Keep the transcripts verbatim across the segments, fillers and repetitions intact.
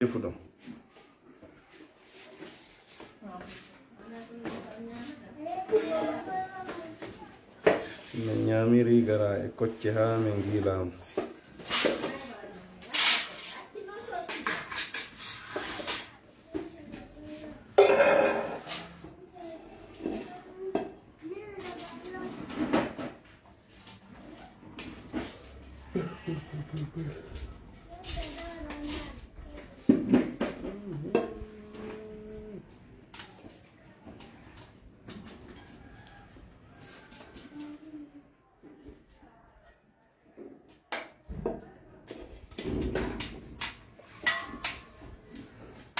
defuɗon. Min ñaamiri gara e kocce haa min ngiilaama.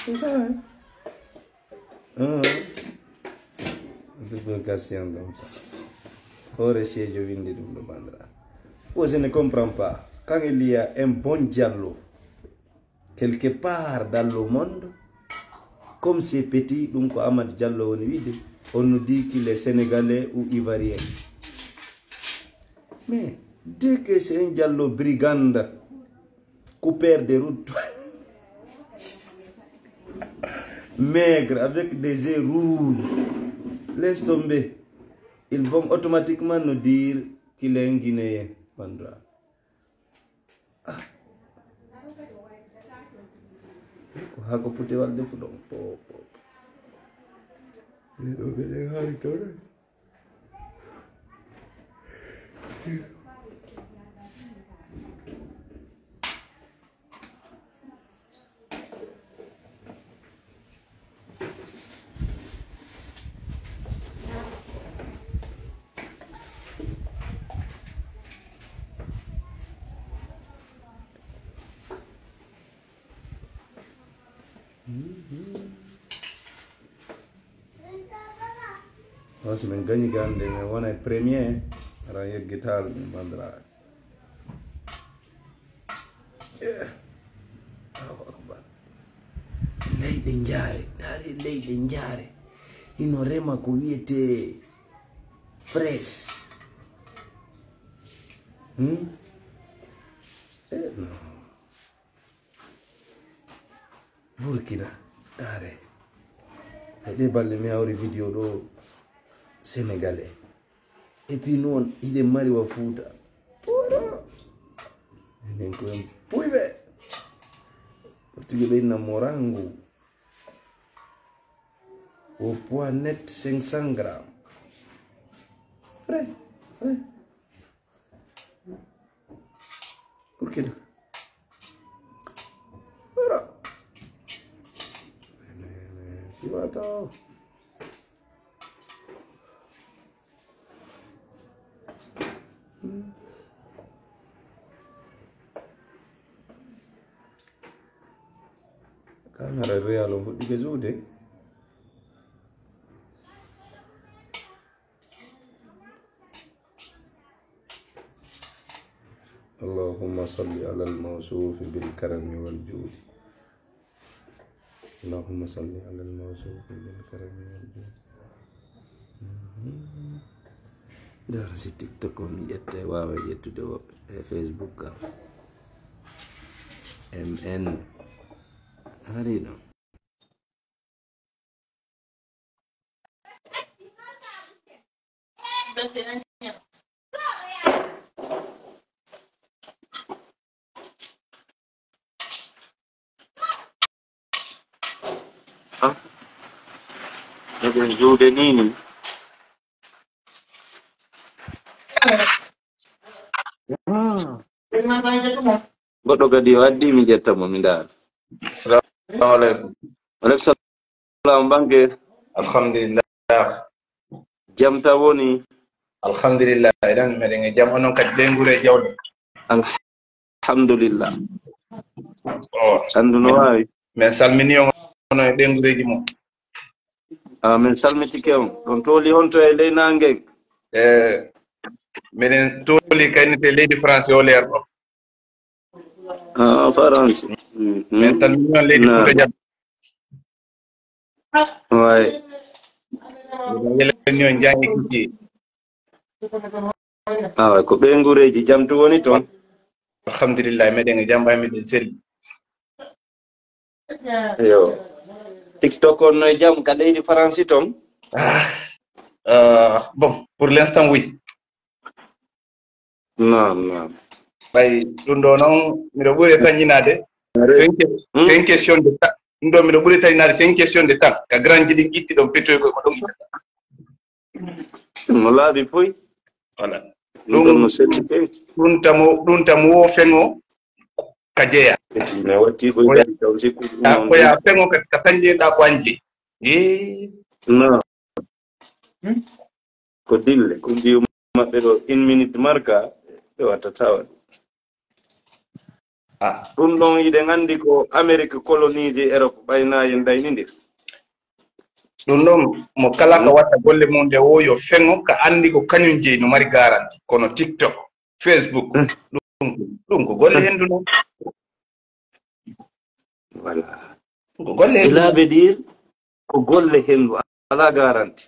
C'est ça, hein? Ah. Divulgation comme ça. Hoore Seejo windi ɗum ɗo, bandira. Moi, je ne comprends pas. Quand il y a un bon Diallo quelque part dans le monde, comme ces petits, ɗum ko Amadou Diallo woni wiide, on nous dit qu'il est sénégalais ou ivoirien. Mais dès que c'est un Diallo brigand, coupeur de route, maigre, avec des yeux rouges, laisse tomber. Ils vont automatiquement nous dire qu'il est un Guinéen, bandira. Ah. Ko haa ko poti walde fu ɗon. Po, po, po. Ɗe ɗo ɓe ɗe haari to ɗo. On si min gañi gande, min wona e premier, ara yeggitaal min bandiraɓe. Eh, Allahu Akbar. Leyɗe njaare, ndaari leyɗe njaare. Ino rema ko wiyetee fraise. Hmm? Eh, non. Burkina, ndaare. Hay ɗe balɗe mi hawri vidéo ɗo sénégalais. Et puis noon, hiɗen mari wa Fuuta. Enen ko en puyɓe. Portugais ɓe inna morango. Au poids net cinq cents grammes. Vrai, vrai. Burkina. Ora. Siwata. Kan hara Real on fuɗɗike juude. اللهم صل على الموصوف بالكرم والجود. اللهم صل على الموصوف بالكرم والجود. Ndara si TikTok o mi ƴetta e waawa ƴettude woɓɓe e Facebook kam. M N. Hari ɗo. Eɗen juude ni ni. Goɗɗo kadi o addi, mi ƴetta mo, mi ndaara. Assalamu alaikum. Alaikum salam, banke. Alhamdulillah. Jam ta woni? Alhamdulillah. Eɗen, meɗen e jam, onon kadi ɓe nguure jawle. Alhamdulillah. Oh. Andu no waawi. Min salmini on, onon e ɓe nguureji mum. Ah, min salmitike on. On tooli honto e ley nange? Eh, meɗen tooli kaynite leydi France o leer ɗo. Ah, France. Mhm. Min salmini on leydi Fuuta Jallo. Way. Miɗo welani on jam e kici. Awa, ko ɓe nguureji, jam tu woni toon? Alhamdulillah, meɗen e jam, ɓay meɗen selli. Yo. TikTok on no e jam ka leydi Faransi ton? Ah, euh, bon, pour l'instant, oui. Non, non. Ɓay ɗum ɗo noon, miɗo ɓuri e tañinaade. C'est une que-, c'est une question de temps. Ɗum ɗo miɗo ɓuri tañinaade, c'est une question de temps. Ka grand ji ɗin itti ɗon petoy ko, ko ɗon ittata. No laaɓi poy. Voilà. Ɗum ɗon no selli kay. Ɗum tamo, ɗum tamo wo feŋo ka jeya. Mi watti ko Ko ya-, jari taw sikku ɗum ko ya feŋo ka, ka sañjeɗa ko anje. Eh. Non. Hmm? Ko dille, ko mbiyu maɓɓe ɗo, une minute marka, ɓe watta tawa. Ah. Ɗum ɗon, hiɗen anndi ko Amérique colonisé Europe, ɓay na en ɗaynindir. Ɗum ɗon, mo kala ka watta golle mum nde wo yo feŋo, ka anndi ko kañum jeyi no mari garanti. Kono TikTok, Facebook, ɗum, ɗum ko golle hendu non. Voilà. Ko golle hendu. Cela veut dire ko golle hendu, alaa garanti.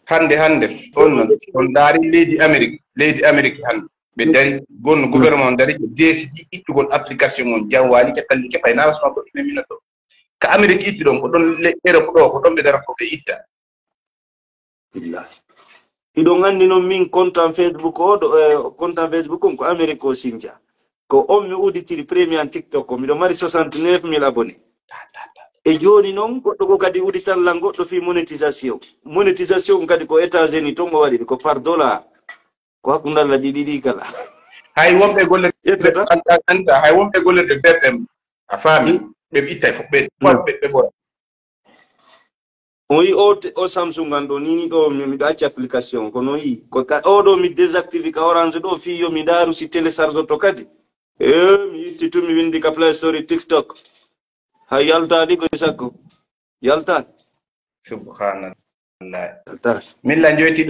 Hannde, hannde, on non, on ndaari leydi Amérique, leydi Amérique hannde. Ɓe dari, gonno gouvernement dari, ɓe décidi ittugol application on, jam waali ke talli ke fay nawas ma goɗɗum e mino to. Ka Amérique itti ɗon, ko ɗon le-, Europe ɗo, ko ɗon ɓe darata ko ɓe itta. Billahi. Hiɗon anndi noon min kontan Facebook o, ɗo, eh, kontan Facebook on ko Amérique o sinja. Ko on mi uditiri premier an TikTok o, miɗo mari soixante-neuf mille abonnés. E jooni noon, goɗɗo ko kadi uditan lan goɗɗo fii monétisation. Monétisation kadi ko États-Unis ton o waɗiri, ko par dollar. Ko hakkunde Allah ɗiɗi ɗi kala. Hay wonɓe golle Ƴettata? Anta, anta, hay wonɓe golle de V P N. A faami? Hmm. Ɓe ittay fof, ɓe, Hmm. ɓe, ɓe ɓora. On yi o te-, o Samsung an ɗo, ni, ni ɗo, mi, miɗo acci application, kono yi, ko ka, o ɗo mi désactivé ka Orange ɗo, fii yo mi ndaaru si télécharge to kadi. Eh, mi itti tun, mi windi ka Play Store TikTok. Hay yaltaali ko sakko. Yaltaali. Subhanallah. Yaltaali. Min la njoyti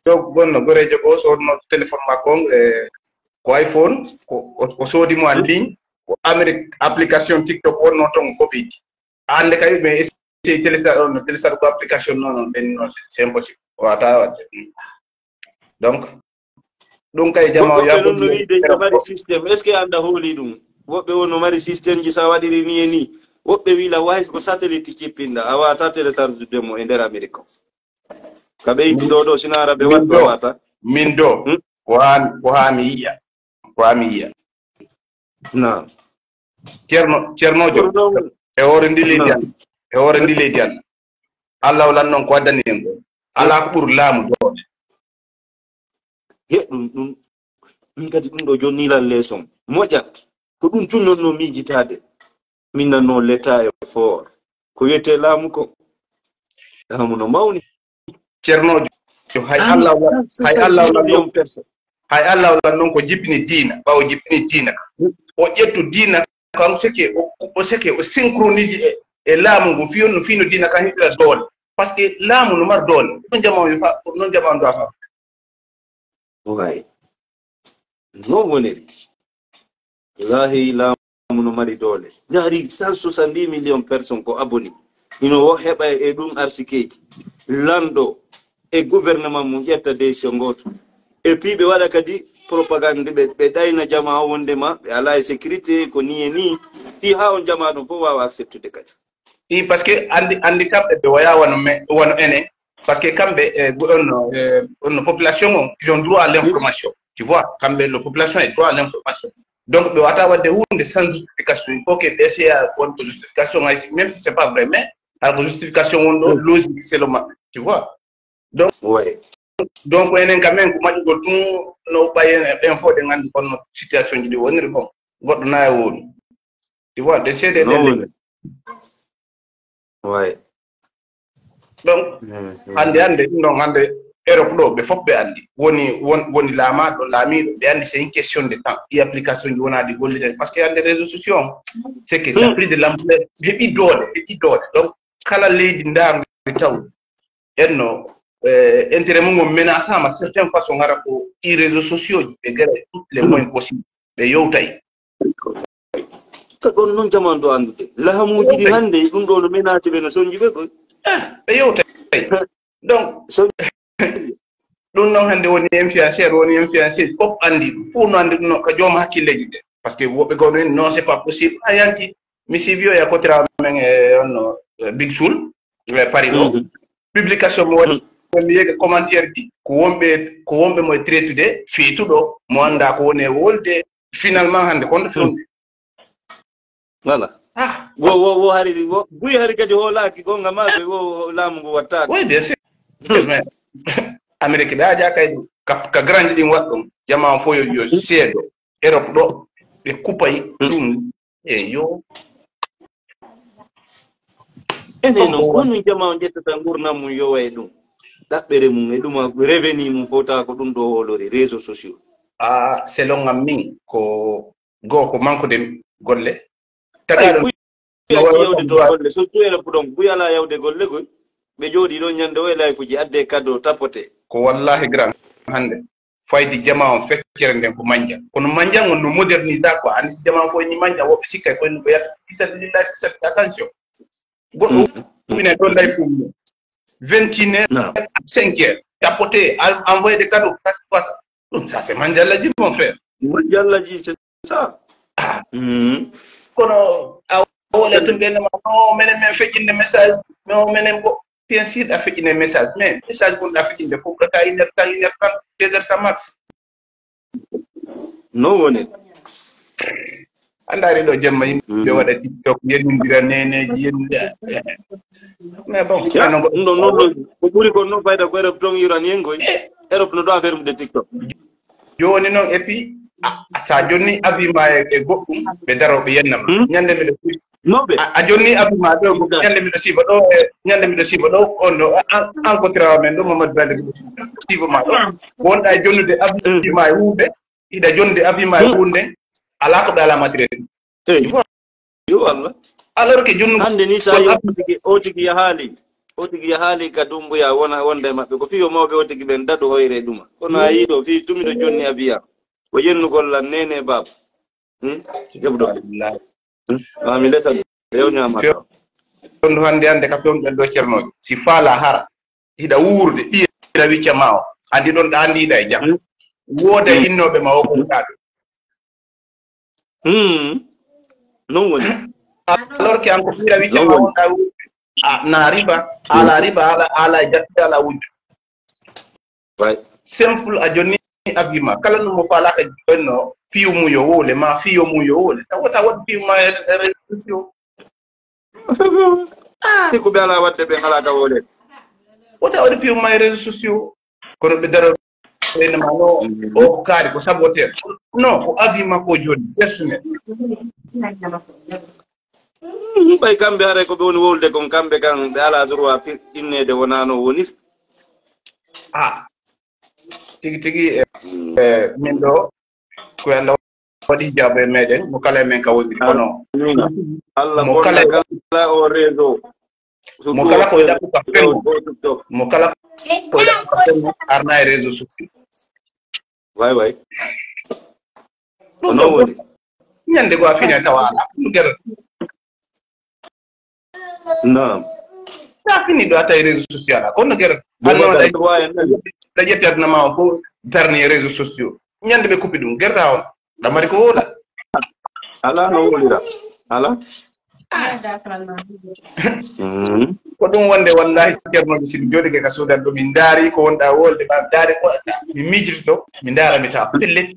ɗo gonno goreejo goo sodno téléphone makko on, eh, ko iPhone, ko, o, o soodi mo en ligne, ko Amérique application TikTok wonno ton ko ɓeydi. Hannde kay, mais essayer télécharge on, télécharge ko application non, non, ɓen non, c'est impossible. Wata waɗde. Donc, ɗum kay jama o woɓɓe noon no wiide ko mari système. Est-ce que annda hooli ɗum? Woɓɓe won no mari système ji, so a waɗiri ni e ni. Woɓɓe wi la wayis ko satellite cippinɗa, a wata télécharge de mo e nder Amérique o. Ka ɓe itti ɗo ɗo, sina ara ɓe watta wata. Min ɗo, Hmm? ko haa, ko haa mi yiya. Ko haa mi yiya. Naam. Ceerno, Ceernoojo, Kono noon e hoore ndi leydi Naam. Allah, e hoore ndi leydi Allah, Allah o lannon ko addani en ko. Alaa ko ɓuri laamu doole. He ɗum, ɗum, ɗum kadi ɗum ɗo jonni lan leeson. Moƴƴa, ko ɗum tun non no miijitaade. Min nan noon l'État est fort. Ko wiyetee laamu ko? Laamu no mawni. Ceernoojo, hay Allah walla, hay Allah walla noon, hay Allah walla noon ko jippini diina, ɓaawo jippini diina ka. O ƴettu diina kan, seke, o, o seke, o synchronise e, e laamu ngu, fii no, fii no diina kan heɓira doole. Parce que laamu no mar doole. Ɗum jama o fa, ɗum jama o fa. Way. Noon woniri. Wallahi, laamu no mari doole. Ndaari cent soixante-dix millions personnes ko abonné. Hino wo heɓa e ɗum arsikeeji. Lanɗo e gouvernement mum ƴetta décision gooto. Et puis ɓe waɗa kadi propagande, ɓe, ɓe ɗayna jamaa o wondema ɓe alaa e sécurité, ko ni e ni. Fii haa on jamaa ɗon fof waawa acceptude kadi. I, parce que anndi, anndi kamɓe ɓe waya wano me, wano enen. Parce que kamɓe, eh, go-, on no, eh, on no population on, ils ont droit à l'information. Tu vois, kamɓe, la population est droit à l'information. Donc, ɓe wata waɗde huunde sans justification. Il faut que ɓe essaye won ko justification, hay si, même si c'est pas vrai, mais ala ko justification won ɗo, logique, c'est le ma-, tu vois. Donc, Ouais. Donc, enen quand même, ko maƴugol tun, no ɓay en, ɓen fof ɗen anndi kono situation ji ɗi woniri, bon, goɗɗo na e woni. Tu vois, des C D, non, des woni. Ouais. Donc, hannde, hannde, ɗum ɗon hannde Europe ɗo, ɓe fof ɓe anndi. Woni, won, woni laamaaɗo, laamiiɗo, ɓe anndi c'est une question de temps. Ɗi application ji wona ɗi gollitani. Parce que hannde réseaux sociaux on, c'est que ça a pris de l'ampleur. Heɓi doole, heɓi doole. Donc, kala leydi ndaarndi taw, enno, eh, intérêt mum on menaçaama certaine façon, hara ko ɗi réseaux sociaux ji, ɓe gere toutes les moyens possibles. Ɓe yewtay. Ka ɗon noon jaman ɗo anndude. Lahamuuji ɗi hannde, ɗum ɗo no menace ɓe, no sonji ɓe koy. Eh, ɓe yewtay. Donc, ɗum noon hannde woni influenceur, woni influenceur, fof anndi ɗum. Fof no anndi ɗum noon, ka joom hakkilleeji ɗe. Parce que woɓɓe goo ɗum, non, c'est pas possible. A yanti, mi siibi o e a kotira men e on no, eh, Big Soul, e Paris ɗo. Mhm. Publication mo waɗi, mhm, mi yeege commentaire ji, ko wonɓe, ko wonɓe mo e traitude, feetuɗo, mo annda ko woni e wolde. Finalement, hannde, kon ɗo, mhm, fewde. Voilà. Ah. Wo, wo, wo hari, wo, buy hari kadi hoolaaki, gonga maako, wo, wo laamu ngu wattaaka. Oui, bien sûr. Hmm. Mais Amérique ɓe aja kay ɗum. Ka, ka grande ɗin waɗ ɗum. Jama on fof yo, yo seedo. Europe ɗo, ɓe kupay, hmm, ɗum. E yo. Enen non, ko honɗum jama on ƴettata ngurnam mum yowa e ɗum? Ɗaɓɓere mum e ɗum, revenu mum fota ko ɗum ɗo hoolori, réseaux sociaux. Ah, selon am min, ko goo ko mankude golle. Tagaaɗo buy acci yawde to golle. So tuwere ko ɗon, buy alaa yawde golle koy. Ɓe jooɗii ɗon ñande o e layfuji, adde cadeau, tapote. Ko wallahi grand hannde. Fayde jama on feccere nden ko manja. Kono manja on no modernisa quoi. Andi si jama on fof ni manja, woɓɓe sikkay koy no ɓe yalta. Fisabilillahi, fisabilillahi, attention. Goɗɗo, mm, mm, ummina ɗon layfu mum. Vingt et une heures, non, à cinq heures. Tapoter, en-, envoyer des cadeaux, face à face. Ɗum, ça, c'est manjallaji, mon frère. Manjallaji, c'est ça. Ah. Mhm. Kono a wole tun ɓe nama, no, menen men feƴƴinde message, no, menen ko, bien sûr, a feƴƴinde message, mais message gonɗo a feƴƴinde fof, ɓurata une heure temps, une heure trente, deux heures temps max. Non woni. A ndaari ɗo jemma yimɓe, mm, waɗa TikTok, yennindira neneji, yennindira. Mais bon, ya, ɗum ɗo non, non, ko ɓuri kon non fayda ko Europe ton, Iran en koy. Eh. Europe no ɗo affaire mum de TikTok. Jooni noon, et puis, a, a, so a jonni avis ma e, e goɗɗum, ɓe daro, ɓe yenna ma. Hmm? Ñande miɗo suuɗi. Non, ɓe. A, a jonni avis ma ɗo, ñande miɗo siifa ɗo, e, ñande miɗo siifa ɗo, on ɗo, a, an, an ko tirawa men ɗo, Mamadou Balde, miɗo siifa ma ɗo. Wonɗa e jonnude avis, hmm, ma e huunde, hiɗa jonnude avis ma e, hmm, huunde, alaa ko ɓe alaa ma traité. Eyi. Yo Allah. Alors que jonnu hannde ni, sa on yehi app- o tigi, o tigi yahaali, o tigi yahaali ka Dumbuya, wona wonde e maɓɓe. Ko fiyo mawɓe o tigi ɓen daɗu hoyre e ɗuma. Kono a yii ɗo, fii tumiɗo jonni a biya. Ko yennugol lan nene baaba. Hmm? Jebdo. Wallahi. Hmm? Wa mi lesa, yo ñaama. Fiyo ɗo hannde, hannde ka fewndo ɗen ɗo cernoojo. Si faala hara, hiɗa wuurde, ɗi na wicca ma o. Andi ɗon ɗa andi hiɗa e jam. Hmm? Wooda, hmm, innooɓe ma o ko, hmm, wutaɓe. Hmm. Non woni. Alors que an ko fiira wicca ma wonɗa wuurde. A, na riba, ala riba, ala, ala e jattude, ala wujju. Right. Simple, a jonni avis ma. Kala no mo faalaka jonno, piyu mum yo wowle, ma fiyo mum yo wowle. Taw wota waɗ piyu ma e, e réseaux sociaux. Ah, ko ɓe ala waɗde ɓe ala ka wowle. Wota waɗ piyu ma e réseaux sociaux. Kono ɓe daro ɓe no ma no, mhm, o ko kaari ko saboteur. Non, ko avis makko joni, personnel. Hmm, ɓay kamɓe haray ko ɓe woni wowlude kon, kamɓe kan ɓe alaa droit fir-, inneede wonaa no wonir. Ah, tigi tigi, eh, eh, min ɗo, ko Allah waɗi hijaabu e meɗen, mo kala e men ka woni, kono amina. Allah mo kala, kala o réseau. Mo kala ko ɗaɓɓu ka fengo. Mo kala ko ɗaɓɓu ka fengo, arna e réseau sociaux. Way, way. Ko non woni. Ñande goo a fini a tawa alaa. Ɗum gere. Naam. Sa fini ɗo a tawi réseau social a. Kono gere. Ɗum anno waɗa da, droit en nani. Da ƴetti aduna ma o fof darni e réseaux sociaux. Ñande ɓe kuppi ɗum. Gerta on. Ɗa mari ko wowla. Alaa no wowlira. Alaa. Mm. Ko ɗum wonde wallahi ceernooɓe, si mi jooɗike ka suudan ɗo, min ndaari ko wonɗa wolde, ma mi ndaari ko waɗata. Mi miijito, mi ndaara, mi tawa pellet.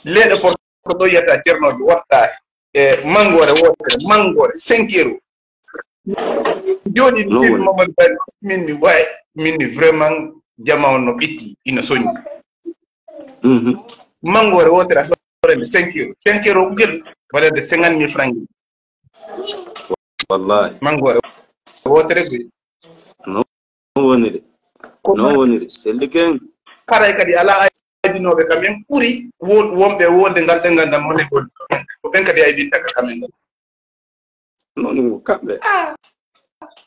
Leeɗe porto ɗo yiyata ceernooɓe waɗɗa e manngoore wootere, manngoore cinq euros. Jooɗi mi no woni? Mamadou Bari, min mi waay, min mi vraiment jama on no ɓitti, ina soñi. Mhm. Manngoore wootere a soorani cinq euros. Cinq euros ko gel valeur de cinquante mille francs. Wallahi. Manngoore wootere ko. No woniri. Ko non woniri. Selli ken. Haray kadi alaa aybinooɓe ka men ɓuri won-, wonɓe wonde ngal ɗe ngannda mo ne gol. Ko ɓen kadi aybinta ka men. Non, non, kamɓe. Ah.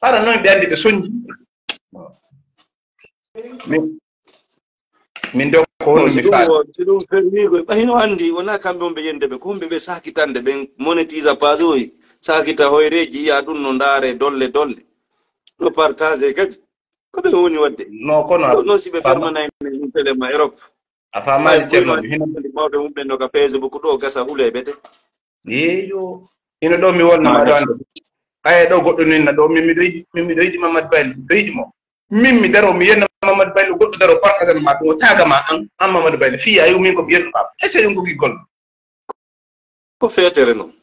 Hara noon ɓe anndi ɓe soñji. Min, min ɗo ko honno mi faala. Si ɗum fermi ko, ɓay hino anndi, wonaa kamɓe wonɓe yende ɓe, ko honɓe ɓe sakitande, ɓen monetisa page o, sakita hoyreeji, yiya ɗum no ndaare dolle, dolle. No partage kadi. Ko ɓe woni waɗde. No, kono non, non, si ɓe fermanay men télé ma Europe. A faamaali, Ceerno? Hino mawɓe mum ɓen no ka Facebook ɗo gasa hule bete. Yeeyo. Hino ɗo mi wonna ma ɗo annde. Kay ɗo goɗɗo ninna ɗo, min miɗo yiɗi, min miɗo yiɗi Mamadou Baylo, miɗo yiɗi mo. Min mi daro, mi yenna Mamadou Baylo, goɗɗo daro partager ma ɗum, o taaga ma an, an Mamadou Baylo. Fii a yi'u min ko mi yenno ma. Essaye ɗum ko giggol. Ko feetere non.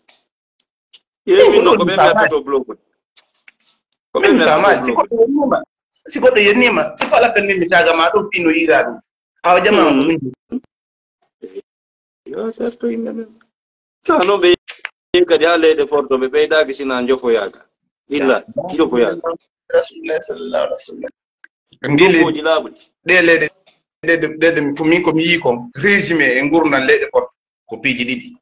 Yeeyi min non ko ɓe mi attoto blog. Ko ɓe mi attoto blog. Si goɗɗo yennima, si goɗɗo yennima, si ko ala fen min mi taaga ma ɗum fii no yiira ɗum. Awa jamaa ko ɗum. Yo serto yimɓe men. Sa non ɓe yehi kadi ha leyɗe forto ɓe ɓeydaaki sina njofoyaaga. Illa njofoyaaga. Rasulullah sallallahu alaihi wasallam. Ngili ɗe leyɗe ɗe ɗe ko min ko mi yii kon résumé e ngurndan leyɗe forto ko piiji ɗiɗi.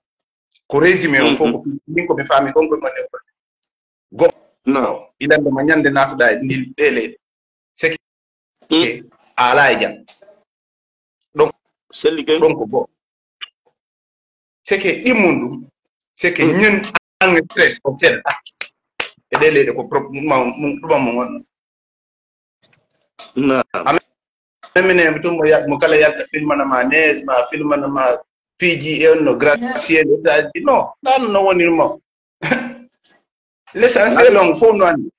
Ko résumé on fof ko piiji min ko mi faami kon ko mande ko. Go. No. Ilande ma ñande naatuɗa e ndil ɗe leyɗe. Seke. A alaa e jam. Ɗon selli kay. Ɗon ko goo. Seke ɗimmun ɗum. Seke ñen ange stress ko seɗɗa. E ɗe leyɗe ko ɗuma mo wonno. Naam. Amen minen mi tun mo ya-, mo kala yalta filmana ma nees ma filmana ma piiji e on no graciel e taji no ɗan no woni mo. L'essentiel on fof no andi.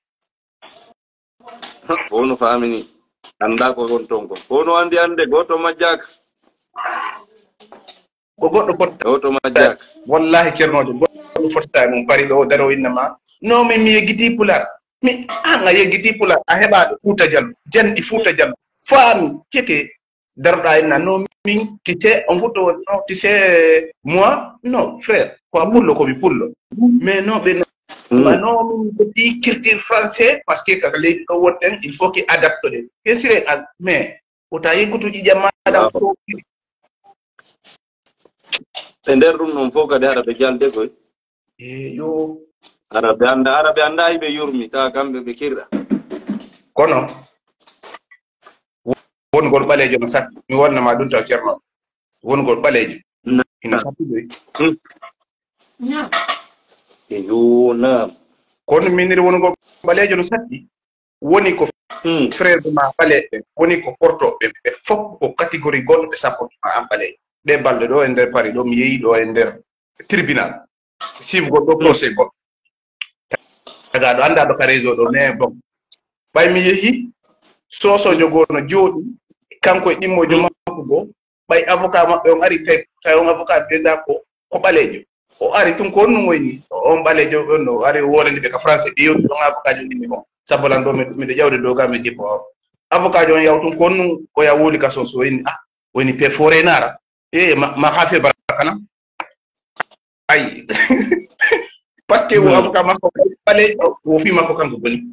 Fof no famini. Anda ko won ton ko fof no andi ande goto majjaka. Ko goɗɗo fotta. Goto majjaka. Wallahi, Ceerno, goɗɗo fotta e mum pari ɗo daro inna ma. No mi mi yeggiti pular. Mi an a yeggiti pular a heɓaɗo fuuta jallu janɗi fuuta jallu faami ceke. Daroɗa inna no min tu sais on foto no tu sais moi non frère ko a pullo ko mi pullo. Mais non ɓe ma non min ɓe culture français parce que kaka leydi ɗo wonɗen il faut que adapte ɗe. Bien sûr. Mais wota yeggutu ƴiƴam maɗa. E nder ɗum ɗon fof kadi hara ɓe jalde koy. Eyo. Hara ɓe annda hara ɓe annda hiɓe yurmi tawa kamɓe ɓe kirɗa. Kono wongol ɓaleejo no satti mi wonna ma ɗum taw ceerno. Wongol ɓaleejo hino satti ɗoy. Eyo naam. Kono minir wongol ɓaleejo no satti. Woni ko frère ma ɓaleeɓe woni ko portoɓe ɓe fof ko catégorie goto ɓe sapportuma an ɓaleeɓe. Ɗe balɗe ɗo e nder pari ɗo mi yeeyi ɗo e nder tribunal sivgol ɗo procès goɗɗo. Tagaɗo annda ɗo ka réseau ɗo mais bon ɓay mi yeehi sosojo goo no jooɗi kanko e ɗimmojo makko goo. Ɓay avocat maɓɓe on ari tawi tawi on avocat déjà ko ko ɓaleejo. O ari tun ko honɗum o inni on ɓaleejo on o ari o wolani ɓe ka français ɓe yewti ɗon avocat jo inni bon sabu lan ɗo miɗo ƴawde dow ga mi dippo o avocat jo on yaw tun ko honɗum o ya woli ka soso o inni ah o inni pe fore nara e ma ma hafe barakana. Ay. Parce que o avocat makko ɓaleejo o fi makko kanko boni.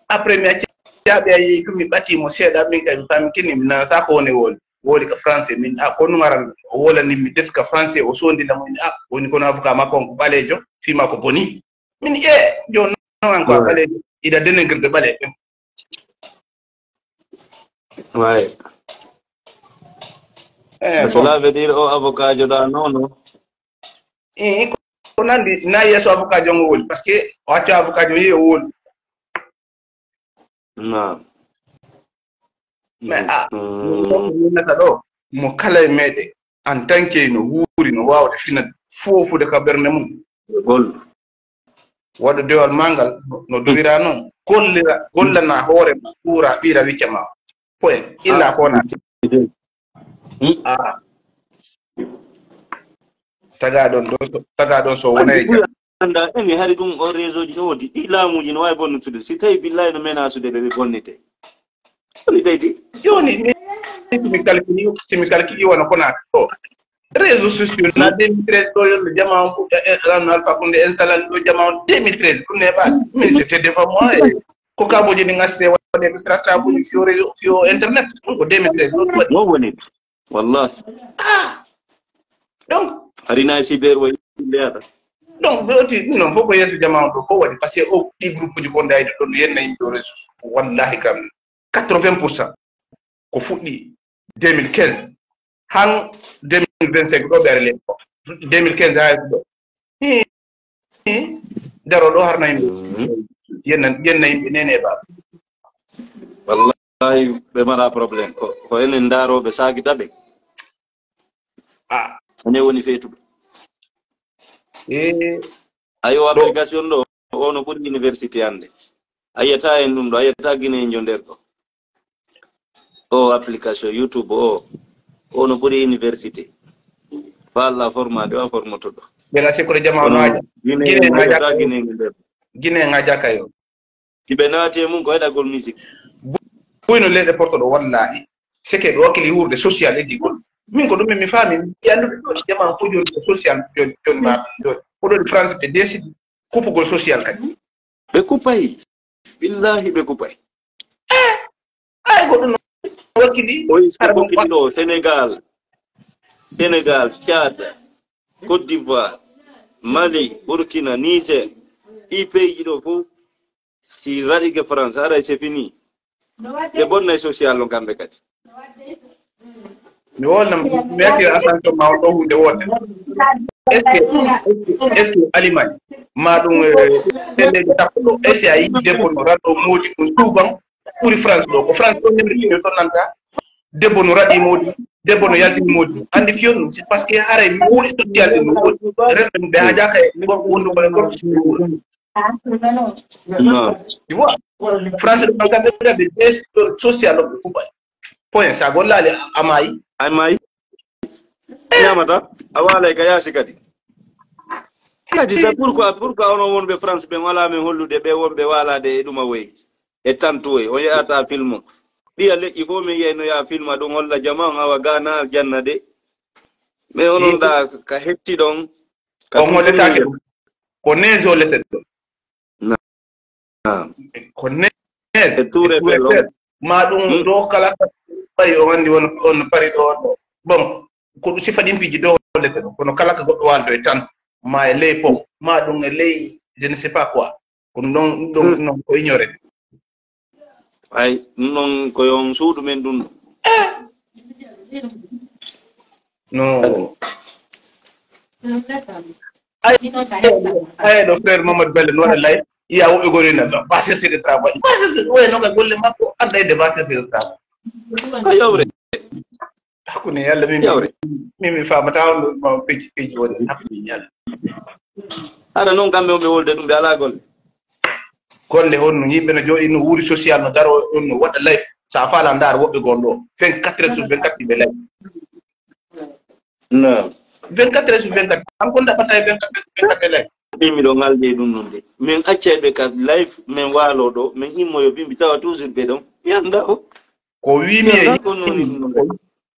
Après mi acci jaaɓe a yehi tun mi ɓati mo seeɗa min kay mi faami kini mi nanata ko woni woli woli ka français min a ko num aran o wolani mi def ka français o sondina mo a woni kono avocat makko on ko ɓaleejo fima ko boni. Min e joni non an ko a ɓaleejo ida dénigrde ɓaleeɓe. Way. Cela veut dire o avocat joɗa non non. Ko nandi na yeeso avocat jon o woli parce que o acca avocat jon yehi o woli. Naam. Mais a wonata ɗo mo kala e meɗe en tant que no wuuri no wawde finat fofude ka ɓernde mum. Waɗu dewal ma ngal no dowira noon gollira gollana hoore ma ɓuura ɓiira wicca ma poen illa kona. Taga ɗon ɗo taga ɗon so wonay anda ene hari ɗum o réseau ji no wodi ɗi laamuji no wawi bonnutude si tawi billahi no menasude ɓe ɓe bonnite. Woni tayti joni mi simi calculi simi calculi wona kona ɗo réseau sociaux na deux mille treize ɗo yolde jama on fuɗɗa ranno alpha kunde installal ɗo jama on deux mille treize ɗum neɓa min c'était devant moi e ko kaboji ɗin asde waɗe ko siratabuji fiyo réseau fiyo internet ɗum ko deux mille treize ɗo ɗum waɗi mo woni wallahi. Donc harina e cyber o yilleyata. Donc ɓe oti ɗum noon fof ko yeeso jama on ɗo fof waɗi parce que o ɗi groupe uji ko ndayde ɗon yenna yimɓe o réseau wallahi kam quatre-vingts pour cent ko fuɗɗi deux mille quinze han deux mille vingt-cinq ɗo ɓe ari leydi ko deux mille quinze haa ɗo daro ɗo harna yimɓe yenna yenna yimɓe nene e baba. Wallahi. Wallahi, ɓe mara problème. Ko, ko enen ndarooɓe saakita ɓe. Ah. Ene woni feetuɓe. Eh. Ayo, application ɗo, o no ɓuri université hannde. A yiyata en ɗum ɗo, a yiyata Guinée njo nder ɗo. O application YouTube o, o no ɓuri université. Fa Allah forma de, wa formoto ɗo. Bela sikkude jama on Kono waaja. Guinée, Guinée a ngaja yiyata kayo. Guinée njo nder ɗo. Guinée ngaja kayo. Si ɓe naati e mum ko heɗagol musique. Buy no leyɗe porto ɗo, wallahi. Seke ɗo wakkili wuurde social e digol. Min ko ɗum min mi faami, mi yiyandude ɗo jama fof joni ko social joni, joni ma, joni. Ko ɗo France ɓe décidi kuppugol social kadi. Ɓe kuppay. Billahi ɓe kuppay. Eh, ay ko ɗum wakkili. O is ko hara ɗum fokkiti ɗo, Sénégal, Sénégal, Tchad, Côte d'Ivoire, Mali, Burkina, Niger, ɗi pays ji ɗo fof, si raɗike France, haray c'est fini. Ɓe bonnay social no kamɓe kadi. Mi wolna, mi accira attention ma on ɗo hunde woote. Est-ce que, est-ce que, est-ce que Allemagne, ma ɗum, eh, e leydi sappo ɗo, est-ce que a yii debbo no raɗo moodi ɗum souvent ɓuri France ɗo? Ko France ɗo nemri ɗum to nanta. Debbo no raɗi moodi, debbo no yaltini moodi. Andi fiyon ɗum, c'est parce que haray mi wuli social ɗum no woni. Rewɓe ɓe hajaka e gorko wondu ko e gorko. Non. Tu vois? France ɗo kamɓe ɓe des social ɗo ɓe kuɓay. Point, sa gollaali a maayi. A maayi. Ñaamata, a waalay ka yaasi kadi. Kadi sa pourquoi, pourquoi onon wonɓe France ɓen wala men hollude ɓe wonɓe waalade e ɗuma woy? E tantu woy, on yeata film o. Ɗiya leƴƴi fof min yiyay no yaa film a ɗum holla jama on awa Ghana aljanna de. Mais onon ɗa ka hetti ɗon, ka On holletaake ɗum. Ko neige o lete ɗo. Naam. Ko neige. E tuure fel on. Ma ɗum ɗo kala ka ɓari o anndi on, on pari ɗo, ɗo. Bon, ko ɗum sifa ɗin piiji ɗo hollete ɗo. Kono kala ka goɗɗo waaldo e tan, ma e ley pom, ma ɗum e ley, je ne sais pas quoi. Ko ɗum ɗon, ɗum ɗon, ɗum ɗon ko ignoré. Ay, ɗum ɗon ko yo on suudu men ɗum ɗo. No. Ay, ay, ɗo frère Mamadou Bello no waɗa lay. Iya woɓɓe gori na ba chercher de travail. Ba chercher, oye no ka golle makko, adda ede ba chercher de travail. Ko yawre. Hakkunde Yalla min, Yawre. Min mi faamata on ma peji, peji woni hakkunde Yalla. Hara noon kamɓe on ɓe wolde ɗum ɓe alaa golle. Golle honno yimɓe no jooɗi no wuuri social no daro on no waɗa live. Sa faala ndaar woɓɓe gon ɗo. Vingt-quatre heures sur vingt-quatre ɓe live. Non. Vingt-quatre heures sur vingt-quatre. An kon daɓɓata e vingt-quatre heures sur vingt-quatre live. Min miɗo ŋalde e ɗum noon de. Min accay ɓe ka live, min waalo ɗo, min immoyo bimbi tawa toujours ɓe ɗon. Mi annda o. Ko wiimi e ko,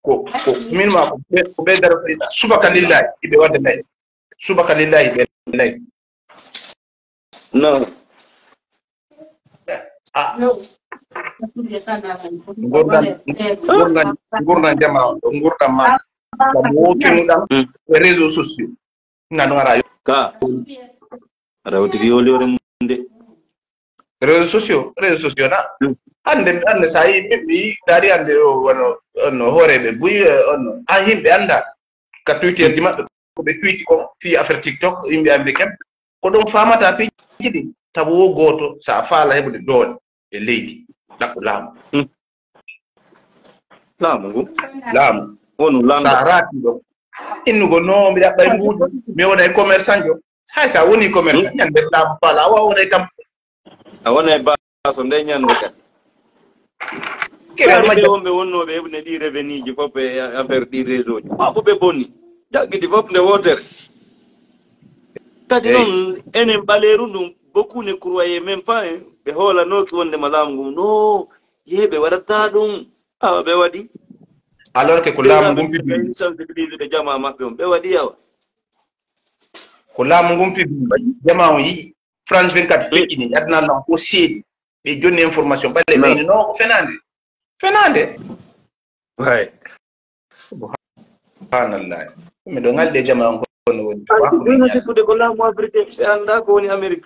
ko, ko min ma ko ɓe, ko ɓe daro ɗiɗa. Subaka lillahi, iɓe wadde nayi. Subaka lillahi ɓe nayi. Non. Ah. Ngurdan, ngurdan, ngurdan jama on, ngurdan ma. Kam wokimuɗan e réseaux sociaux. Nanu ara yo. Ka. Aɗa woti ki yoli wore mum de. Réseaux sociaux, réseaux sociaux na. Hande, hande sa yi, mi, mi dari hande o, wano, on hooreɓe buy, eh, on, an yimɓe anda. Ka Twitter ji maɓɓe, ko ɓe tweeti kon, fii affaire TikTok, yimɓe américain. Ko ɗum faamata piiji ɗi, tabu wo gooto, sa faala heɓude doole e leydi, ɗaɓɓu laamu. Hmm. Laamu ngu? Laamu. Wonu laamɗo. Sa raati ɗo. Innugol no, mbiɗa ɓay mbuuɗi, mi wona e commerçant jo. Hay sa woni commerçant, hmm, ñande laamu faala, a wawa wona e kam. A wona e baaso nde ñande kadi. Kadi ɓe wonɓe wonnooɓe heɓude ɗi revenu ji fof e affaire ɗi réseau ji. Fof ɓe bonni. Jaggiti fof nde wootere. Kadi noon, enen ɓaleeru ndun, beaucoup ne croyaient même pas, hein. Ɓe hoolanooki wonde ma laamu ngun. No, yee ɓe waɗataa ɗum. Awa ɓe waɗi. Alors que ko laamu ngun pibi. Sensibiliser ɓe jamaa maɓɓe on. Ɓe waɗi awa. Ko laamu ngun pibi. Jamaa on yi'i. France vingt-quatre feƴƴini. Aduna lan ko seedi. Ɓe jonni information. Ɓale ɓeyni. No, ko fenaande. Fenaande. Hay. Subhanallah. Miɗo ŋalde jama on kono woni. Ay, ko ɓeyno sikkude ko laamu Afrique, ɓe annda ko woni Amérique.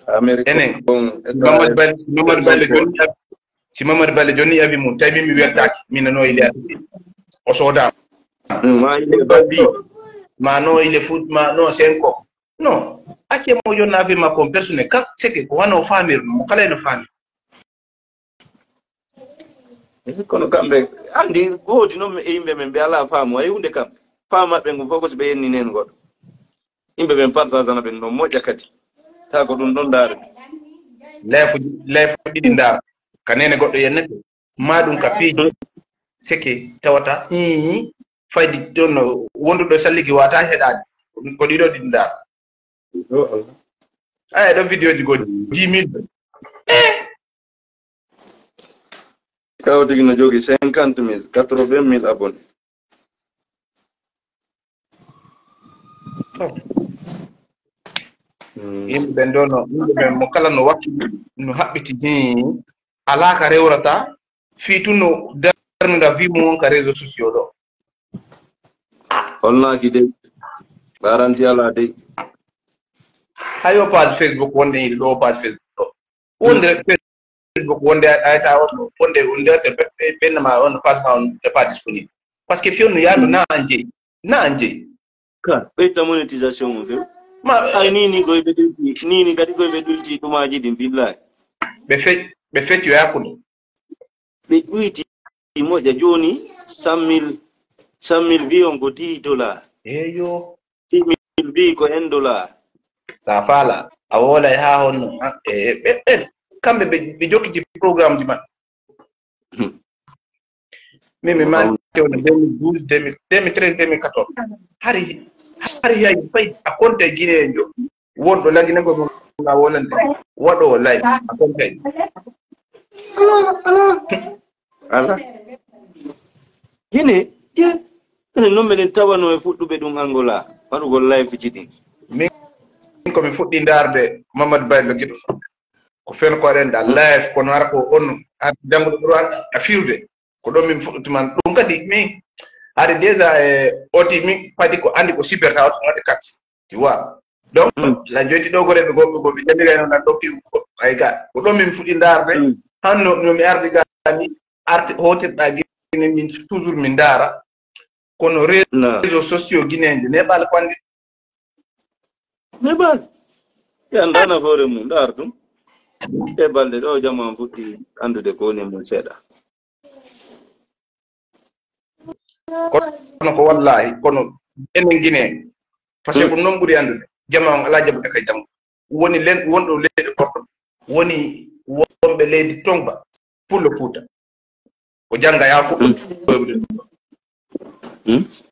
Amérique. Enen. Bon, Mamadou Bal-, Mamadou Balde jonni ab-, si Mamadou Balde jonni abi mum, tawi min mi weltaaki, min no ile Afrique. O soodaama. Mm, ma ile Bambi. Ma no ile foot, ma no senko. Non, acce mo yonna affaire makko on personnel. Kan, c'est que ko wano faamir, mo kala eno faami. Kono kamɓe anndi, woodi noon e yimɓe men ɓe alaa faamu, hay huunde kamɓe. Faamu maɓɓe ngu fof ko so ɓe yenni heen goɗɗo. Yimɓe ɓen partageana ɓen ɗon moƴƴa kadi. Taa ko ɗum ɗon ndaarete. Leefuji, leefuji ɗiɗi ndaar. Ka neene goɗɗo yennete. Maa ɗum ka piiji seke tawata, hii, faydi ɗon wonduɗo salligi wata heɗaade. Ko ɗiɗo ɗiɗi ndaar. Aya ɗo vidéo ji goɗɗi dix mille. Eh! Kaw tigi no jogi cinquante mille, quatre-vingt mille abonnés. Yimɓe ɓen ɗo no, yimɓe ɓen mo kala no wakkili, no haɓɓiti, hii, alaa ka rewrata, fii tun no darnda vie mum on ka réseaux sociaux ɗo. Holnaaki dey. Garanti alaa dey. Hayo page Facebook wonde yiɗi ɗo page Facebook ɗo. Wonde Facebook wonde ayta on wonde wonde ɓennama on page ma on n'est pas disponible. Parce que fiyon no yaadu na an jeyi. Na an jeyi. Ka ɓeyta monétisation o few. Ma ay ni ni goy ɓe ɗulti ni ni kadi goy ɓe ɗulti ɗumaji ɗin billahi. Ɓe fec ɓe fecci o yakkude. Ɓe ɗuyti moƴƴa jooni cent mille, cent mille mbi on ko dix dollars. Eyo. Six mille mbi ko un dollar. Sa faala a woolay haa honno? Ɓe ɓen kamɓe ɓe jokkiti programme ji maɓɓe. Min mi maaki wona deux mille douze, deux mille treize, deux mille quatorze. Hari hari hay fay a konte guinéen jo. Wonɗo lagine go mo nga wolande waɗo live a konte. Ala. Guinée, ye. Enen noon meɗen tawano e fuɗɗuɓe ɗum Angola waɗugol live ji ɗin. Min ko mi fuɗɗi ndaarde Mamadou Baylo Giɗo. Ko fen ko aɗen da live kono hara ko on ar jannguɗo Qur'an a fiwde. Ko ɗon min fuɗɗuti man ɗum kadi min hari déjà e oti min padi ko andi ko cyber ta automatique kat. Tu vois. Donc la joyti ɗo goreɓe goɓɓe goɓe jamiray noon an ɗo piw. Ay ga ko ɗon min fuɗɗi ndaarde. Hanno no mi ardi gani arti hotirɗa gine min toujours min ndaara. Kono réseaux sociaux guinéen de neɓal ko andi. Neɓal. Ɓe annda nafoore mum ndaar ɗum. E balɗe ɗo jaman fuɗɗi anndude ko woni e mum seeɗa. Kono ko wallahi kono enen guinéen. Parce que ko noon ɓuri anndude jama on alaa jaɓude kay dammu woni len wonɗo leyɗe korɗo woni wonɓe leydi tongba. Pullo fuuta o jannga yaa fuɗɗo.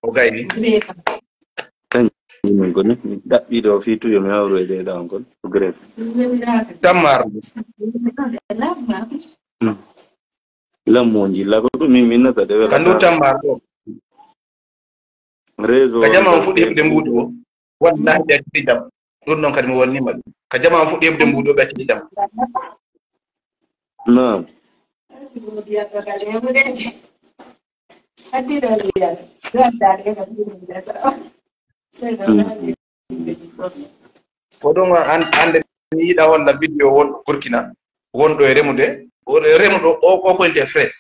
O gayni. Kañum ko ni ɗaɓɓiɗo fii tuyo mi hawru e ɗeɗa on kon ko gref. Tammar. Lammoji lago ɗum min minnata de wela kandu. Tammar ɗo. Réseau ka jama on fuɗɗi heɓde mbuuɗi o wallahi ɓe acciti jam. Ɗum noon kadi mi wonnima ɗum ka jama on fuɗɗi heɓde mbuuɗi o ɓe acciti jam. Naam. Ko ɗum ande mi yiɗa holla vidéo wonɗo Burkina wonɗo e remude remuɗo o ko koyte fresh.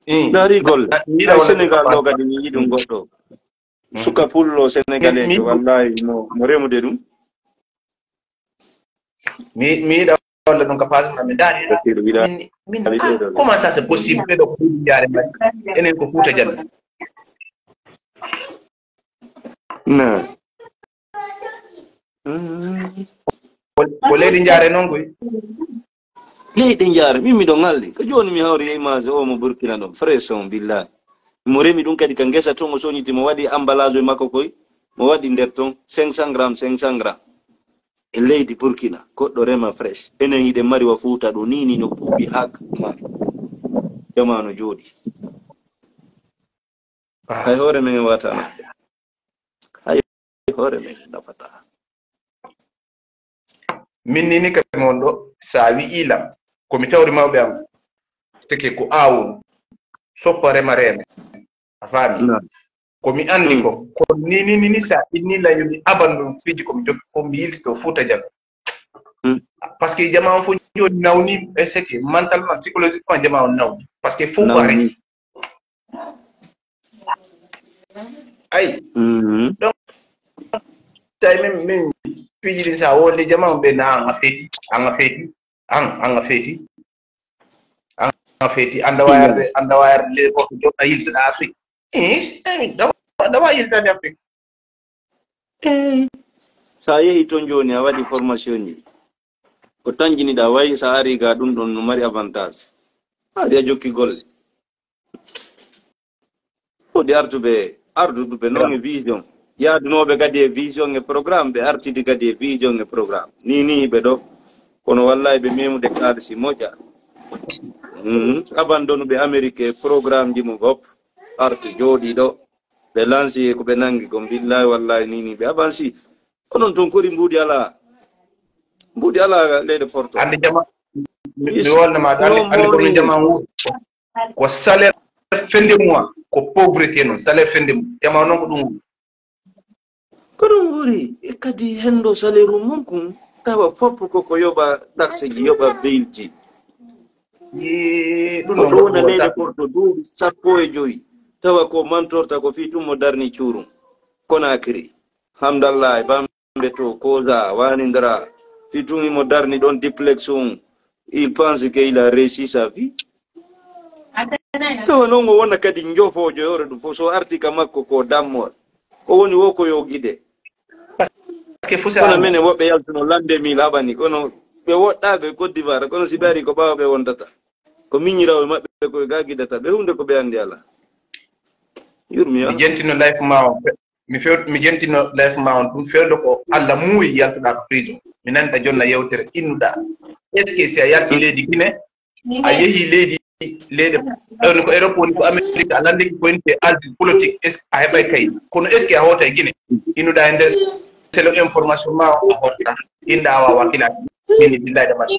Dari golle ay Sénégal ɗo kadi mi yiɗum goɗɗo suka pullo sénégalais wallahi mo remude ɗum. Mi mi yiɗa walla ɗum ka pasma mi daari min comment ça c'est possible ɓeɗo ko ɗuɗi jaare mbaɗi enen ko fuuta jande. Na ko leydi jaare noon koy. Leyɗe njaare min miɗo ŋalɗi ko jooni mi hawri e image o mo Burkina ɗon frais on billahi. Mo remi ɗum kadi ka ngesa ton o soñiti mo waɗi emballage e makko koy mo waɗi nder ton cinq cent grammes cinq cent grammes. E leydi Burkina goɗɗo rema fresh enen hiɗen mari wa Fuuta ɗo ni ni no ɓuuɓi hak ma. Jama no jooɗi. Hay hoore men en wata nafde. Hay hoore men en nafata. Min ni ni kadi mon ɗo sa wi'i lam ko mi tawri mawɓe am teke ko awun soppa rema reme a faami. Ko mi andi ko ko ni ni ni ni sa inni la yomi aban ɗum fiji ko mi jokki fof mi yiltito fuuta jago. Parce que jama on fof joni nawni e seke mentalement psychologiquement jama on nawni parce que fof ko a resi. Ayi donc tawi min min piiji ɗin sa wonde jama on ɓe na an a feeti an a feeti an an a feeti. feeti, anda wayarde, anda wayarde le ko jotta yilta da Afrique. Eh, eh, da da wa yilta da Afrique. Eh, so a yehi toon jooni, a waɗi formation ji, ko tan jiniɗaa, wayi so a arii ga ɗum ɗon no mari avantage. A ari a jokki golle. Woodi artuɓe, arduɓe noon e vision. Yaadunooɓe kadi e vision e programme, ɓe artidi kadi e vision e programme. Nii nii ɓe ɗo, kono wallahi ɓe memude kaalisi moƴƴa. Mhm. Abandonuɓe Amérique e programme ji mum fof, arti jooɗii ɗo. Ɓe lansi e ko ɓe nangi kon, billahi wallahi nii nii ɓe avanci. Onon toon kori mbuuɗi alaa. Mbuuɗi alaa leyɗe Porto. Andi jama, mi mi wolna ma, andi, andi ko min jama wuuri. Ko salaire fin de mois, ko pauvreté noon, salaire fin de mois. Jama noon ko ɗum wuuri. Ko ɗum wuuri. E kadi hendo salaire mum kon, tawa fof ko ko yoɓa taxe ji, yoɓa veille ji. Yee, ɗum ko noon ɗo ko wona ɗum leyɗe wonta. Porto duuɓi sappo e joyi, tawa ko mantorta ko fii tun mo darni cuurum. Conakry, Hamdallah e Bambe to, Koza, Wanindra, fii tun imo darni ɗon duplex on. Il pense que il a réussi sa vie. Tawa noon o wona kadi njofoojo e hoore ɗum fof, so arti ka makko ko dammoore. Ko woni wo ko yo gide. Parce que fusi kono menen woɓɓe yaltuno lande mil haɓani, kono ɓe woɗɗaɓe Côte d'Ivoire, kono si ɓe ari ko ɓaawo ɓe wontata. Ko miñiraaɓe maɓɓe ko ɓe ga gidata, ɓe hunde ko ɓe andi alaa. Yurmi mi jentino life ma on, mi few, mi jentino life ma on, ɗum fewndo ko Allah muuyi yaltuɗa ko prison. Mi nanta jonna yewtere innuɗa. Est-ce que si a yalti leydi Guinée, a yehi leydi, leyɗe, ɗon ko Europe woni ko Amérique, a landiki ko woni aldi politique, est-ce que a heɓay kayit? Kono est-ce que a hoota e Guinée? Innuɗa e nder selo information ma o a hoota. Inda a wawa kilaki. Mini billahi da mari.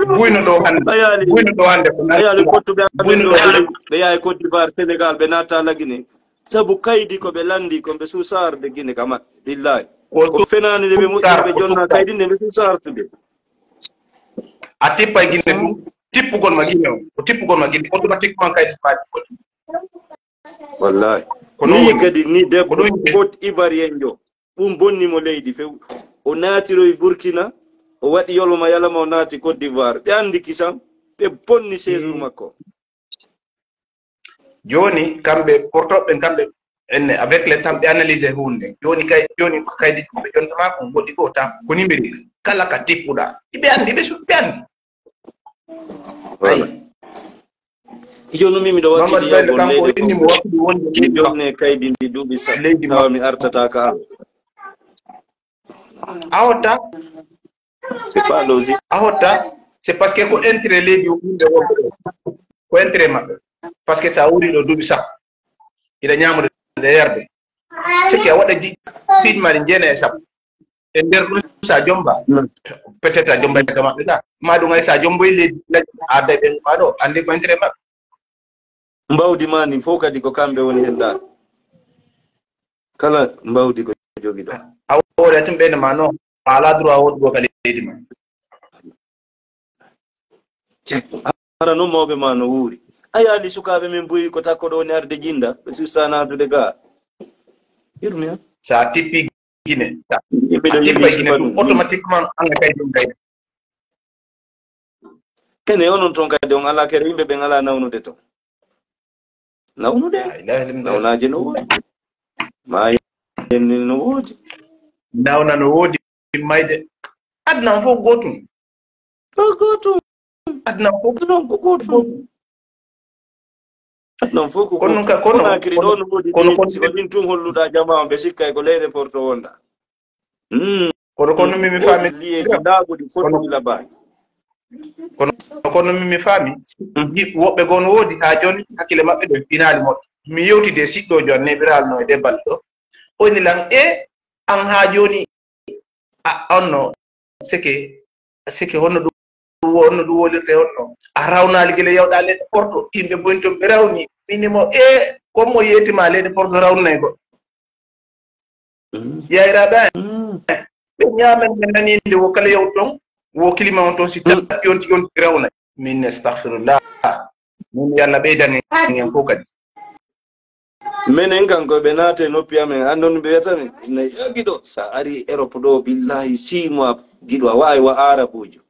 Buyno ɗo hannde. Buyno ɗo hannde ko a yaali kottuɓe amen ɗo hannde. Ɓe yaha e Côte d'Ivoire, Sénégal, ɓe natta la Guinée. Sabu kaydi ko ɓe landi ko ɓe suusarde Guinée ka maɓɓe. Billahi. Ko fenaande nde ɓe moƴƴi ɓe jonna kaydi nde ɓe suusartude. A tippa e Guinée ɗum, tippugol ma Guinée o, ko tippugol ma Guinée, automatiquement kaydi ma ɗi foti. Wallahi. Ko noon woni. Ni kadi ni debbo Côte Ivoirienjo, ɗum bonni mo leydi few. O naatiroy Burkina, o waɗi yoloma yalama, o naati Côte d'Ivoire. Ɓe anndi kisam, ɓe bonni séjour makko. Jooni, kamɓe portoɓe ɓen, kamɓe enne, avec le temps, ɓe analyse huunde. Jooni kay, jooni ko kaydi ɗum ɓe jonta ma ko goɗɗi goo tan, ko numérique. Kala ka tippuɗa. Ɓe anndi, ɓe su-, ɓe anndi. Voilà. Ayi. Jooni mi miɗo wakkili yawgol leyɗe ko mi jonne kaydi ndi duuɓi sappo, tawa mi artata ka an. A hotta. C'est pas logique. A hotta. C'est parce que ko intérêt leydi o yimɓe wonɓe ɗo. Ko intérêt maɓɓe. Parce que sa wuri ɗo duuɓi sappo, iɗa ñamude nde yarde. Siki a waɗa ji-, piiji ma ɗi jeena e sappo. E nder ɗum sa jomba. Peut-être a jomba ka maɓɓe ga. Ma ɗum ay sa jomboy leydi, a adday ɓen ma ɗo. Andi ko intérêt maɓɓe. Mbawdi ma ni fof kadi ko kamɓe woni hen dal. Kala mbawdi ko jogiɗo. A wooda tun ɓeyde ma non. A ala droit woɗugo ka leydi ma. Hara non mawɓe ma no wuuri. A yaali sukaaɓe men buy ko takko ɗo woni arde jinda, ɓe susta naatude ga. Yurmi ha. Sa tippi Guinée, sa a tippa Guinée ɗum automatiquement an kay ɗum kay. Ene onon ton kadi on ala kere yimɓe ɓen ala nawnude ton. Nawnude. La ilaha illallah. Nawnaaje no woodi. Maayi en ni no woodi. Nawna no woodi, mayde. Aduna on fof gootum. Ko gootum. Aduna on fof. Aduna on ko gootum. Aduna on fof ko gootum. Kono ka, kono, Conakry ɗo no woodi kono, kono, si ko ɗin tun holluɗa jama on, ɓe sikkay ko leyɗe Porto wonda. Hmm. Kono, kono mi, mi faami. Liyeeji laaɓuɗi, kono, fottuɗi labaaji. Kono, kono mi, mi faami. Mhm. Woɓɓe goo no woodi haa jooni, hakkille maɓɓe ɗo finaali moƴƴo. Mi yewtidi e siɗɗoojo an neɓiraal no e debal ɗo. O inni lan, e an haa jooni, a, on no, seke, seke honno ɗum, honno ɗum wolirte honno? A rawnaali gila yawɗa leyɗe Porto, yimɓe boy ton ɓe rawni. Min mo, e, comme mo yeetima leyɗe Porto rawnay goɗɗo. Mm. Yayraɓe an, mm, ɓe ñaamen ɓe naninde wo kala yaw ton, wo climat on ton si, mm, tappi on tigi on tigi rawna. Min astahfirullah. Min Yalla ɓeydan en fof kadi. Menen kan ko ɓe naate noppi amen, an non ɓe wiyata min, ne yo giɗo, sa ari Europe ɗo, billahi, six mois giɗo, a wawi wa arabujo.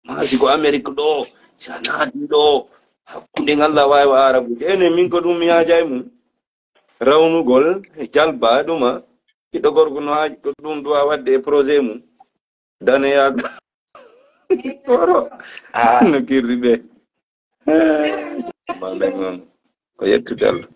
Haa si ko Amerik ɗo, si a naati ɗo, hakkunde ngal la waawi wa Arabuuji. Enen min ko ɗum mi yaaja e mum. Rawnugol, e jalba, ɗuma. Ɓiɗɗo gorko no haaji ko ɗum duwa waɗde e projet mum. Daneyaago. Oro. Ah. No kirri ɓe. Eh, jalba ɓe noon. Ko yettude Allah.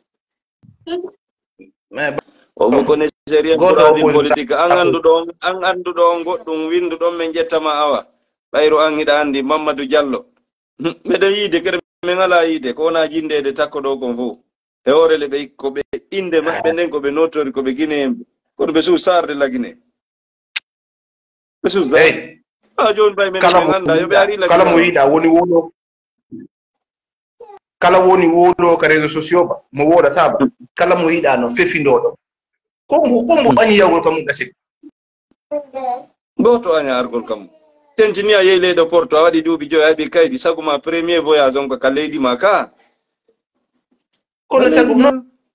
Mais O mo connaisseur en goto o troisième politique. An annduɗo on, an annduɗo on goɗɗum, winnduɗo on, min ƴettama awa. Ɓayru an hiɗa anndi Mamadou Diallo. Meɗen yiide, kadi min alaa yiide, ko wona jinndeede takko ɗo kon fof. E hoore le ɓe, ko ɓe innde maɓɓe nden, ko ɓe notori, ko ɓe Guinéen ɓe. Kono ɓe suus sarde la Guinée. Ɓe suus sarde. Eyi. Ah, jooni bay men kala min mo annda, yo ɓe yiɗa, ari la kala mo Guinée. Yiɗa woni wolo. Kala woni wolo ka réseaux sociaux ba, mo woɗata ba. Kala mo yiɗa no fefindoɗo. Ko mbo, ko mbo añi yawgol kam ɗasit. Gooto aña argol kam. Tentini a yehi leyɗo Porto, a waɗi duuɓi joyi, a heɓi kaydi, sagu ma premier voyage on ko ka leydi ma ka. Kono sagu ma,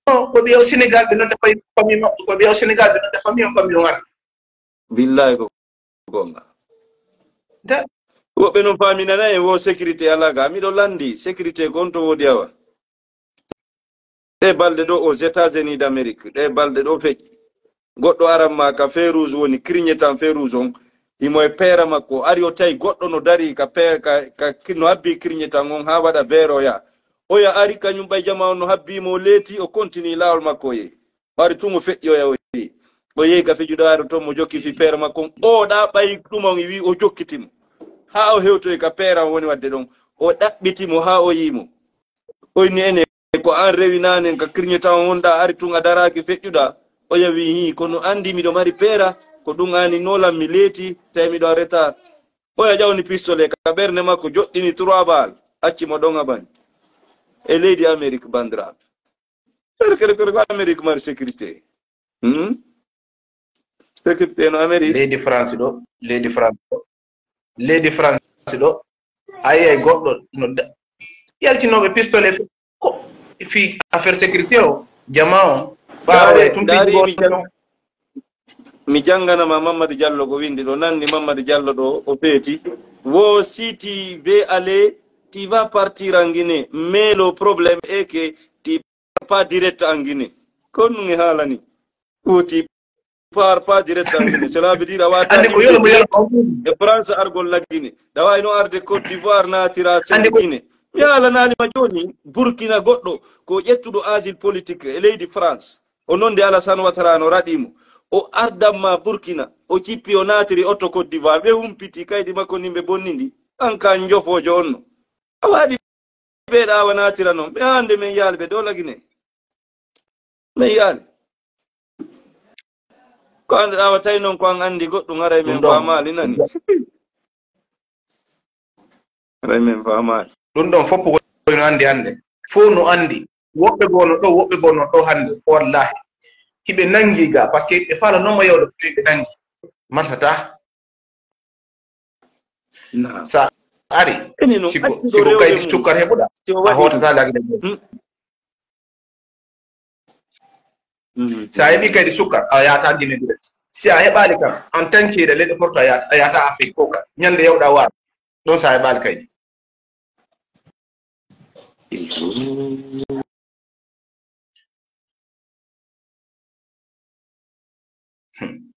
ko ɓe o Sénégal ɓe nodda fami-, famille maɓɓe, ko ɓe o Sénégal ɓe nodda famille on, famille on ara. Billahi ko gonga. Da. Woɓɓe non faminana en wo sécurité ala ga. Miɗo landi sécurité ko on to wodi awa. Ɗe balɗe ɗo aux États-Unis d'Amérique, ɗe balɗe ɗo feƴƴi. Goɗɗo aran ma ka feu rouge woni clignotant feu rouge on. Himo e peera makko, ari o tawi goɗɗo no dari ka peer-, ka, ka, no habbi clignotant on haa waɗa vert o yaha. Oya ari kañum ɓay jama on no habbi mo o leeti, o continue laawol makko o yehi. O ari tun o feƴƴoya o yehi. O yehi ka feƴƴuɗo ari ton mo jokki fi peera makko on. O ɗa ɓay ɗum on wi o jokkiti mo. Haa o hewtoyi ka peera on woni wadde ɗon. O ɗaɓɓiti mo haa o yii mo. O inni ene ko an rewi nanen ka clignotant on wonɗa ari tun a daraaki feƴƴuɗa. Oya wi hii kono andi miɗo mari peera ko ɗum ani nolan mi leeti tawi miɗo en retard. Oya ƴawni pistolet ka ɓernde makko joɗɗini trois balles acci mo ɗon a ɓaŋi. E leydi Amérique bandiraaɓe. Kere, kere, kere, ko Amérique mari sécurité. Hmm? Sécurité no Amérique. Leydi France ɗo, leydi France ɗo. Leydi France ɗo, a yiyay goɗɗo no da-, yaltinooɓe pistolet fe-, ko fii affaire sécurité o, jama o, ɓaawo Daare, e tun daare, piiji mi jang-, mi jannganama Mamadou Diallo ko winndi ɗo, nanndi Mamadou Diallo ɗo, o feeti. Wo si tu veux aller, tu vas partir en Guinée, mais le problème est que tu pars pas direct en Guinée. Ko ɗum e haalani. Ko tu pars pas direct en Guinée. Cela veut dire a waata Andi ko yolo mo yolo. E France argol la Guinée. Ɗa waawi no arde Côte d'Ivoire naatira Andi ko Guinée. Mi haalanaali ma jooni Burkina goɗɗo ko ƴettuɗo asile politique e leydi France. O nonde Alassane Ouattara no raɗi mo. O ardan ma Burkina. O cippi o naatiri oto Côte d'Ivoire. Ɓe humpiti kaydi makko ndin ɓe bonni ndi. An ka njofoojo on no. A waɗi ɓe ɗa awa naatira non. Ɓe hande men yaali ɓe dow la Guinée. Men yaali. Ko an ɗa awa tawi non ko an andi goɗɗum haray men Ɗum ɗon. Faamaali nani. Haray men faamaali. Ɗum ɗon fof ko no andi hande. Fof no andi. Woɓɓe goo no ɗo, woɓɓe goo no ɗo hande. Wallahi. Hiɓe nangi ga, parce que ɓe faala non mo yawde ko ɓe nangi. Marsata. Naam. Sa ari, Ene no siko, accuɗo siko rewde kaydi mum. Sukkar heɓuɗa, Si o a waɗi hootata lagde ɗum. Hmm. Hmm. Sa heɓi kaydi sukkar, a yahata Guinée direct. Si a heɓaali kam, en tant que leyɗe Porto a yahata, a yahata Afrique ko ka. Ñande yawɗa waalo. Ɗon sa heɓaali kaydi. Hmm.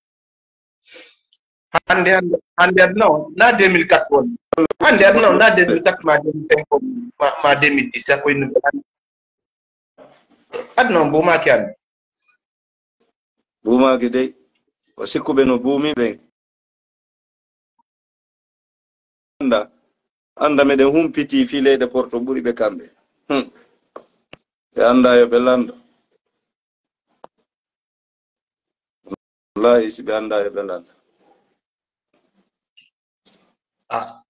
Hande, hande, hande, non, na deux mille quatre woni. Hande, non, na deux mille quatre ma deux mille cinq woni, ma, ma deux mille dix, sa ko innude hande. Aduna on buumaaki hande. Buumaaki dey. Ko sikkuɓe no buumi ɓe. Annda, annda meɗen humpiti fii leyɗe Porto ɓuri ɓe kamɓe. Hmm. Ɓe annda yo ɓe lando. Wallahi, si ɓe annda yo ɓe lando. Ah.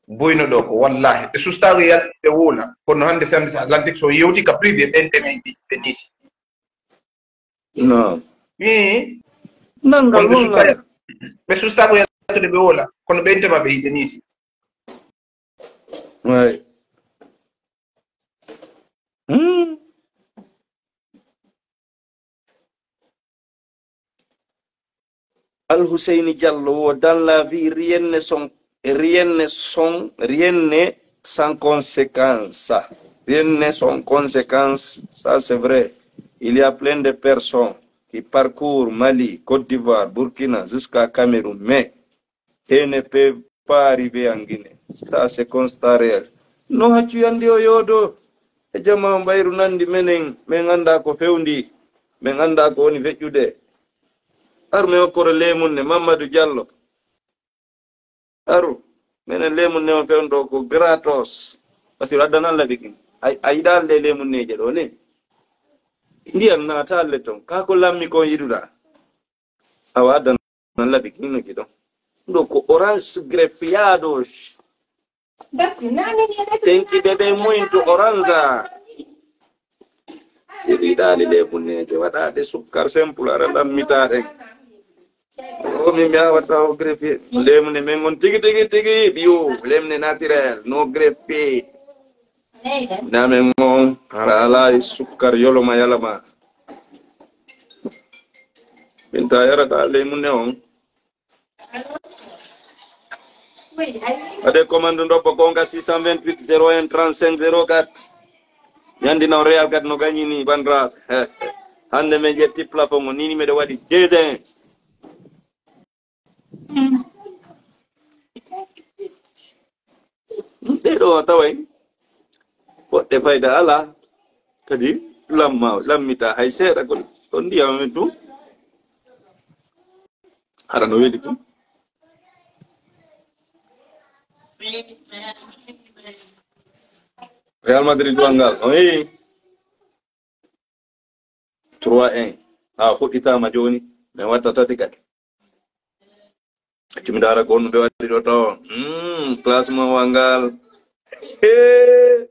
Boyno ɗo ko wallahi. Ɓe sustago yaltude ɓe wowla. Kono hande Service Atlantique so yewti ka privé ɓen ɓe men ɗi, ɓe nisi. Non. Ii. Nangal Kono ɓe won susta-, nangal. Ɓe sustago yaltude ɓe wowla. Kono ɓen tema ɓe yiɗe nisi. Ouais. Hmm. Al Husseini Diallo wo dans la vie, rien ne sont, Rien n'est sans, rien n'est sans conséquence. Rien n'est sans conséquence, ça c'est vrai. Il y a plein de personnes qui parcourent Mali, Côte d'Ivoire, Burkina, jusqu'à Cameroun, mais et ne peuvent pas arriver en Guinée. Ça c'est constat réel. No haccu yandi o yoodo. E jama mbayru nandi menen, men anda ko fewndi, men anda ko woni feƴƴude. Ar men okkoro lemunne Mamadou Diallo. Aru, menen lemunne on fewndo ko gratos. Parce que addanan laɓi kin. A, a yiɗa le lemunneje ɗo ne. Ndiyan naata le ton. Ka ko lammi kon yiɗuɗa. Awa addanan laɓi kin no giɗon. Ɗo ko orange greffiados. Tenki bebe muito oranza. Si ɗiɗaali lemunneje waɗaɗe sukkar simple ara lammitaɗen. O min mi awata o greffier. Lemunne men on tigi tigi tigi bio. Lemunne naturel, no greffier. Na men on ara ala e sukkar yoloma yalama. Min ta yarata lemunne on. Waɗe commande ndobbo gonga six cent vingt-huit zéro un trente-cinq zéro quatre. Yandi naw Real gad no gañini bandiraɓe. Hande men ƴetti plafond o nini meɗe waɗi deux un. Ɗe ɗo taway. Woɗɗe fayda ala. Kadi lamma, lammita hay seeɗa ko ɗon ndiyam men ɗum. Hara no weli ɗum. Real Madrid wanngal. O yehi. Trois un. Ha fuɗɗitama joni. Men watta tati kadi. Accu mi ndaara ko honno ɓe waɗi ɗo taw. Mm, classement wanngal. Hee.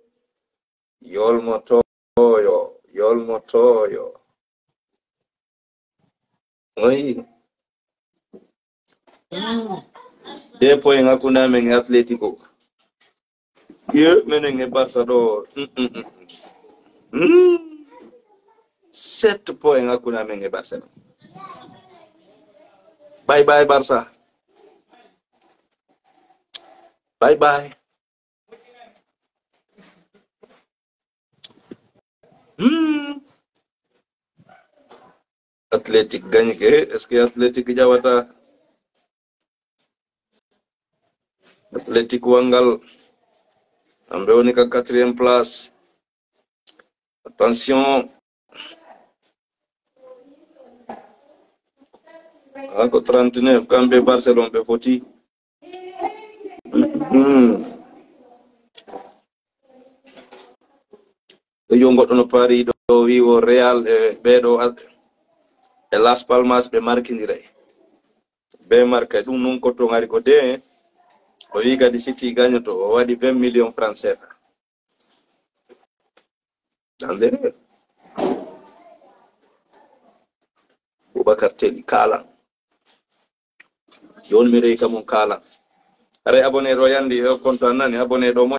Yolmo toyo, yolmo toyo. Oyi. Mm. Deux points hakkunde amen e Atletico. Ye, menen e Barça ɗo. Mm, mm, mm. Mm. Sept points hakkunde amen e Barça. Bye bye Barça. Bye bye. Hmm. Athletic gañike. Est-ce que Athletic ƴawata? Athletic wanngal. Kamɓe woni ka quatrième place. Attention. Ha ko trente-neuf, kamɓe Barcelone ɓe foti. Hmm. Ɗo yo goɗɗo no Paris ɗo wi o Real e ɓeɗo e Las Palmas ɓe markindiray. Be marka ɗum non ko to ngari ko de o wi kadi City gañoto o waɗi vingt millions francs seeɗa. Dangereux. Boubacar Teli kaalan. Joni mi rewi kam on kaalan. Haray abonné ɗo yandi e compte an nani abonné ɗo mo